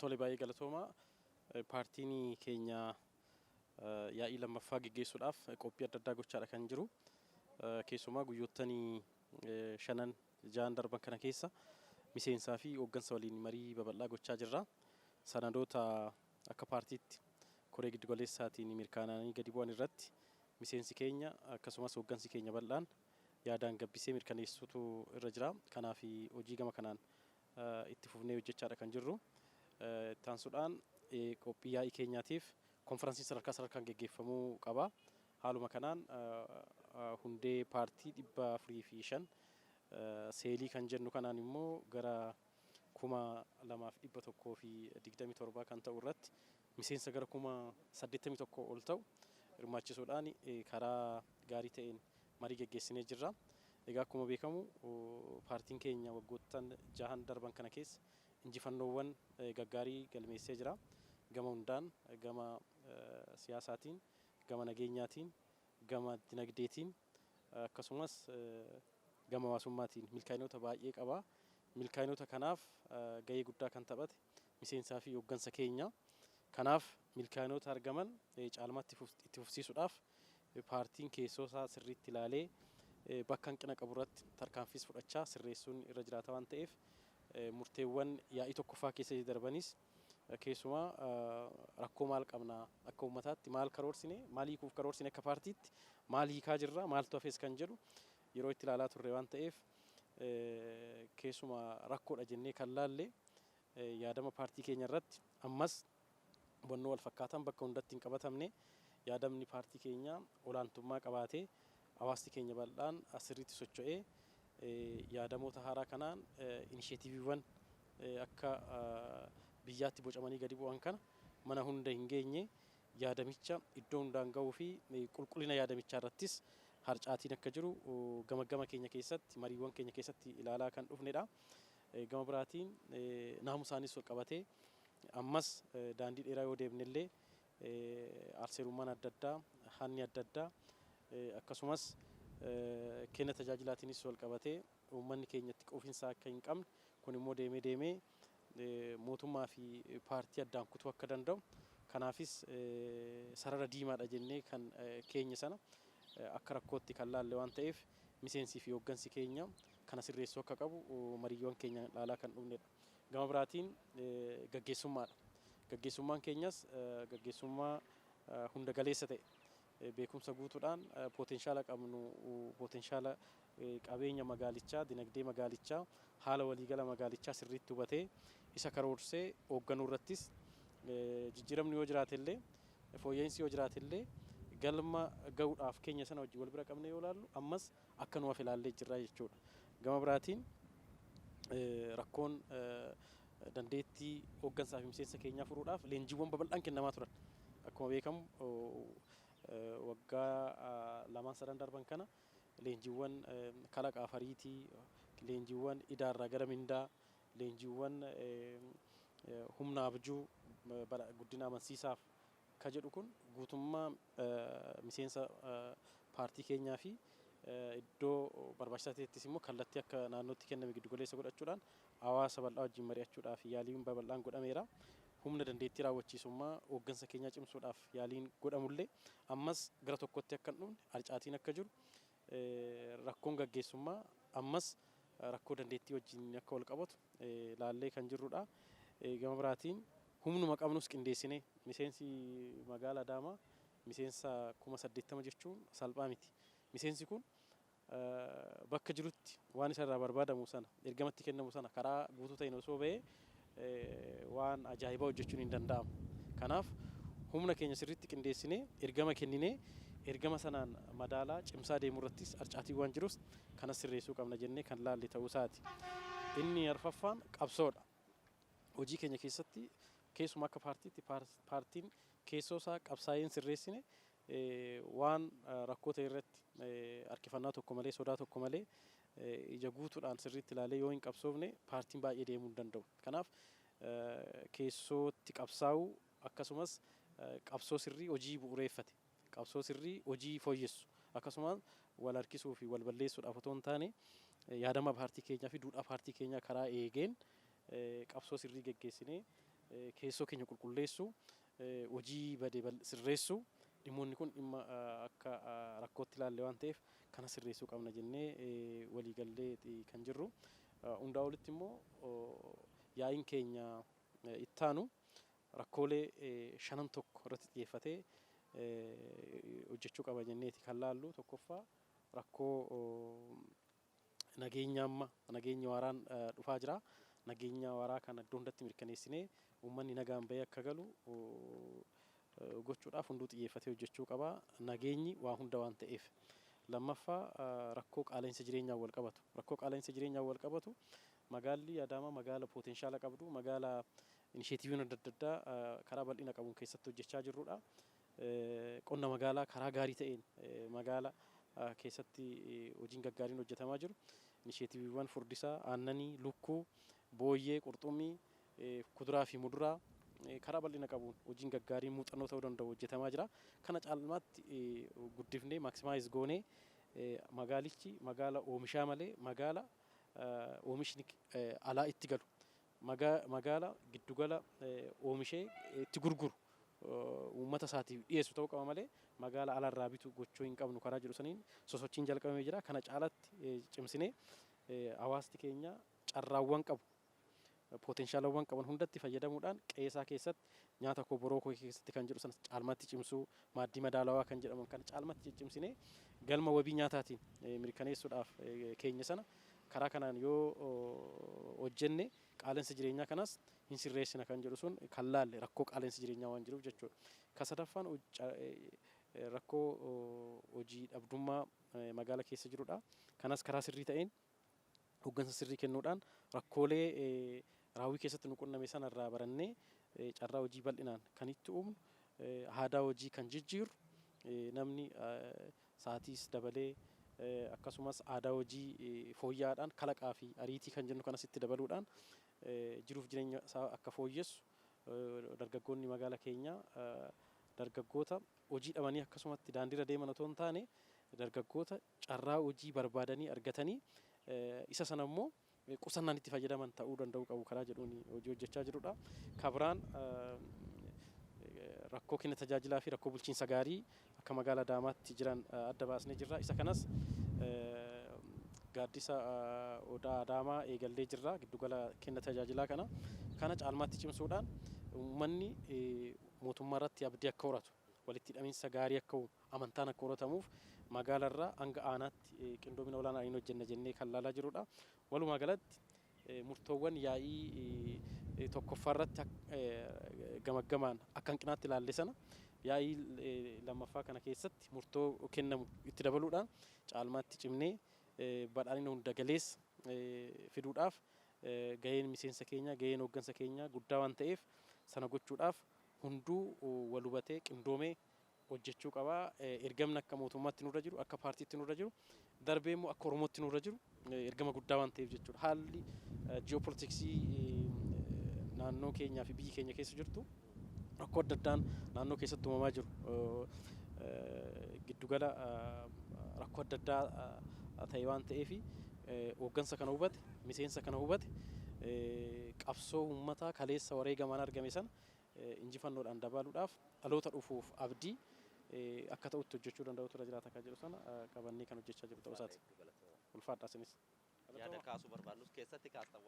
Tole, baay'ee galatooma. Paartiin keenya yaa'ii lammaffaa geggeessuudhaaf qophii adda addaa gochaadha kan jiru. Keessumaa guyyoottanii shanan ja'an darban kana keessa miseensaa fi hooggansa waliin marii babal'aa gochaa jirra. Sanadoota akka paartiitti koree giddugaleessaatiin mirkanaa'anii gadi bu'an irratti miseensi keenya akkasumas hooggansi keenya bal'aan yaadaan gabbisee mirkaneessuutu irra jira. Kanaaf hojii gama kanaan itti fufnee hojjechaadha kan jirru. Itti aansuudhaan qophii yaa'ii keenyaatiif konferansiin sadarkaa sadarkaan geggeeffamuu qaba. Haaluma kanaan hundee paartii 405, seelii kan jennu kanaan immoo gara 2127 kan ta'u irratti miseensa gara 81,000 ol ta'u hirmaachisuudhaan karaa gaarii ta'een marii geggeessinee jirra. Egaa akkuma beekamu paartiin keenya waggoottan jahan darban kana keessa injifannoowwan gaggaarii galmeessee jira. Gama hundaan, gama siyaasaatiin, gama nageenyaatiin, gama dinagdeetiin, akkasumas gama hawaasummaatiin milkaa'inoota baay'ee qaba. Milkaa'inoota kanaaf gahee guddaa kan taphate miseensaa fi hooggansa keenya. Kanaaf milkaa'inoota argaman caalmaatti itti fufsiisuudhaaf paartiin keessoo isaa sirriitti ilaalee bakka hanqina qabu irratti tarkaanfiis fudhachaa sirreessuun irra jiraata waan ta'eef, murteewwan yaa'ii tokkoffaa keessa darbanis keessumaa rakkoo maal qabna, akka uummataatti maal karoorsine, maal hiikuuf karoorsine, akka paartiitti maal hiikaa jirra, maaltu hafes kan jedhu yeroo itti ilaalaa turre waan ta'eef, keessumaa rakkoodha jennee kan laalle yaadama paartii keenya irratti ammas hubannoo wal fakkaataan bakka hundatti hin qabatamne, yaadamni paartii keenya olaantummaa qabaatee hawaasni keenya bal'aan asirriitti socho'ee yaadamoota haaraa kanaan inisheetiiviiwwan akka biyyaatti bocamanii gadi bu'an kana mana hunda hin geenye, yaadamicha iddoo hundaan gahuu fi qulqullina yaadamichaa irrattis harcaatiin akka jiru gama gama keenya keessatti mariiwwan keenya keessatti ilaalaa kan dhufnedha. Gama biraatiin naamusaanis wal qabatee ammas daandii dheeraa yoo deemnellee alseerummaan adda addaa, hanni adda addaa, akkasumas kenna tajaajilaatiinis wal qabatee uummanni keenya itti quufinsa akka hin qabne, kun immoo deemee deemee mootummaa fi paartii addaan kutuu akka danda'u, kanaafis sarara diimaadha jennee kan keenya sana akka rakkootti kan laalle waan ta'eef, miseensii fi hooggansi keenya kana sirreessuu akka qabu mariiwwan keenya ilaalaa kan dhufnedha. Gama biraatiin gaggeessummaadha. Gaggeessummaan keenyas gaggeessummaa hunda galeessa ta'e, beekumsa guutuudhaan pootenshaala qabnu, pootenshaala qabeenya magaalichaa, dinagdee magaalichaa, haala waliigala magaalichaa sirriitti hubatee isa karoorsee hoogganuu irrattis jijjiiramni yoo jiraate illee, fooyya'insi yoo jiraate illee, galma gahuudhaaf keenya sana wajjin wal bira qabne yoo ilaallu ammas akka nu hafe ilaallee jirra jechuudha. Gama biraatiin rakkoon dandeettii hooggansaa fi miseensa keenyaa furuudhaaf leenjiiwwan babal'aan kennamaa turan. Akkuma beekamu waggaa lamaan sadan darban kana leenjiiwwan kalaqa afariitii, leenjiiwwan idaarraa gara mindaa, leenjiiwwan humna abjuu guddina amansiisaaf ka jedhu kun guutummaa miseensa paartii keenyaa fi iddoo barbaachisaa ta'ettis immoo kallattii akka naannootti kenname giddugaleessa godhachuudhaan hawaasa bal'aa wajjin mari'achuudhaaf yaaliin babal'aan godhameera. Humna dandeettii raawwachiisummaa hooggansa keenyaa cimsuudhaaf yaaliin godhamullee ammas gara tokkotti akka hin dhufne harcaatiin akka jiru, rakkoon gaggeessummaa ammas rakkoo dandeettii wajjin akka wal qabatu laallee kan jirrudha. Gama biraatiin humnuma qabnus qindeessinee, miseensi magaalaa Adaamaa miseensa 80,000 jechuun salphaa miti. Miseensi kun bakka jirutti waan isa irraa barbaadamu sana, ergamatti kennamu sana karaa guutuu ta'een osoo bahee waan ajaa'ibaa hojjechuun hin danda'amu. Kanaaf humna keenya sirriitti qindeessinee ergama kenninee ergama sanaan madaalaa cimsaa deemuu irrattis harcaatiin waan jirus kanas sirreessuu qabna jennee kan laalle ta'uu isaati. Inni arfaffaan qabsoodha. Hojii keenya keessatti keessumaa akka paartiitti paartiin keessoo isaa qabsaa'een sirreessine waan rakkoo ta'e irratti harkifannaa tokko malee, sodaa tokko malee, ija guutuudhaan sirriitti ilaalee yoo hin qabsoofne paartiin baay'ee deemuu hin danda'u. Kanaaf keessootti qabsaa'uu, akkasumas qabsoo sirrii hojii bu'uureeffate, qabsoo sirrii hojii fooyyessu, akkasumas wal harkisuu fi wal balleessuudhaaf otoo hin taane yaadama paartii keenyaa fi duudhaa paartii keenyaa karaa eegeen qabsoo sirrii geggeessinee keessoo keenya qulqulleessuu, hojii bade sirreessuu, dhimmoonni kun dhimma akka rakkootti ilaalle waan ta'eef kana sirreessuu qabna jennee waliigallee kan jirru. Hundaa olitti immoo yaa'iin keenya ittaanu rakkoolee shanan tokko irratti xiyyeeffatee hojjechuu qaba jenneeti kan laallu. Tokkoffaa, rakkoo nageenya. Amma nageenya waaraan dhufaa jira. Nageenya waaraa kana iddoo hundatti mirkaneessinee uummanni nagaan bahee akka galu gochuudhaaf hunduu xiyyeeffatee hojjechuu qaba. Nageenyi waa hunda waan ta'eef. Lammaffaa, rakkoo qaala'insa jireenyaan wal qabatu. Rakkoo qaala'insa jireenyaan wal qabatu, magaalli Adaamaa magaala potential qabdu, magaala initiativeiin adda addaa karaa bal'ina qabuun keessatti hojjechaa jirrudha. Qonna magaalaa karaa gaarii ta'een magaala keessatti hojiin gaggaariin hojjetamaa jiru. Initiativeiiwwan furdisaa, aannanii, lukkuu, booyyee, qurxummii, kuduraa fi muduraa karaa bal'ina qabuun hojiin gaggaariin muuxannoo ta'uu danda'u hojjetamaa jira. Kana caalmaatti guddifnee maximize goonee magaalichi magaala oomishaa malee magaala oomishni alaa itti galu, magaala giddugala oomishee itti gurguru, uummata isaatiif dhiyeessu ta'uu qaba malee magaala alaarraa bitu gochuu hin qabnu karaa jedhu saniin sosochiin jalqabamee jira. Kana caalatti cimsinee hawaasni keenya carraawwan qabu, potentialawwan qaban hundatti fayyadamuudhaan qe'ee isaa keessatti nyaata koo boroo koo keessatti kan jedhu sana caalmatti cimsuu, maaddii madaalawaa kan jedhaman kana caalmatti cimsinee galma wabii nyaataatiin mirkaneessuudhaaf keenya sana karaa kanaan yoo hojjenne qaala'insa jireenyaa kanas hin sirreessina kan jedhu sun kan laalle rakkoo qaala'insa jireenyaa waan jiruuf jechuudha. Ka sadaffaan rakkoo hojii dhabdummaa magaala keessa jirudha. Kanas karaa sirrii ta'een hooggansa sirrii kennuudhaan rakkoolee raawwii keessatti nu qunname sanarraa barannee carraa hojii bal'inaan kan itti uumnu, aadaa hojii kan jijjiirru, namni sa'aatiis dabalee akkasumas aadaa hojii fooyya'aadhaan kalaqaa fi ariitii kan jennu kanas itti dabaluudhaan jiruuf jireenya isaa akka fooyyessu, dargaggoonni magaala keenyaa dargaggoota hojii dhabanii akkasumatti daandiirra deeman otoo hin taane dargaggoota carraa hojii barbaadanii argatanii isa sana immoo qusannaan itti fayyadaman ta'uu danda'uu qabu karaa jedhuun hojii hojjechaa jirudha. Kabiraan rakkoo kenna tajaajilaa fi rakkoo bulchiinsa gaarii akka magaalaa Adaamaatti jiran adda baasnee jirra. Isa kanas gaaddisa Odaa Adaamaa eegallee jirra, giddugala kenna tajaajilaa kana. Kana caalmaatti cimsuudhaan uummanni mootummaa irratti abdii akka horatu, walitti hidhamiinsa gaarii akka uumu, amantaan akka horatamuuf magaalarraa hanga aanaatti qindoomina olaanaa hin hojjenna jennee kan laalaa jirudha. Walumaa galatti murtoowwan yaa'ii tokkoffaa irratti gamaggamaan akka hanqinaatti ilaalle sana yaa'ii lammaffaa kana keessatti murtoo kennamu itti dabaluudhaan caalmaatti cimnee badhaadhina hunda galeessa fiduudhaaf gaheen miseensa keenya, gaheen hooggansa keenya guddaa waan ta'eef sana gochuudhaaf hunduu wal hubatee qindoomee hojjechuu qaba. Ergamni akka mootummaatti nurra jiru, akka paartiitti nurra jiru, darbee immoo akka Oromootti nurra jiru ergama guddaa waan ta'eef jechuudha. Haalli ji'oopolitiksii naannoo keenyaa fi biyyi keenya keessa jirtu, rakkoo adda addaan naannoo keessatti uumamaa jiru, giddugala rakkoo adda addaa ta'e waan ta'eef hooggansa kana hubate, miseensa kana hubate, qabsoo uummataa kaleessa wareegamaan argame sana injifannoodhaan dabaluudhaaf dhaloota dhufuuf abdii akka ta'utti hojjechuu danda'utu irra jiraata kan jedhu sana qabannee kan hojjechaa jiru ta'uu isaati. Ulfaadhaa isinis. Yaada kaasuu barbaadnus keessatti kaastan.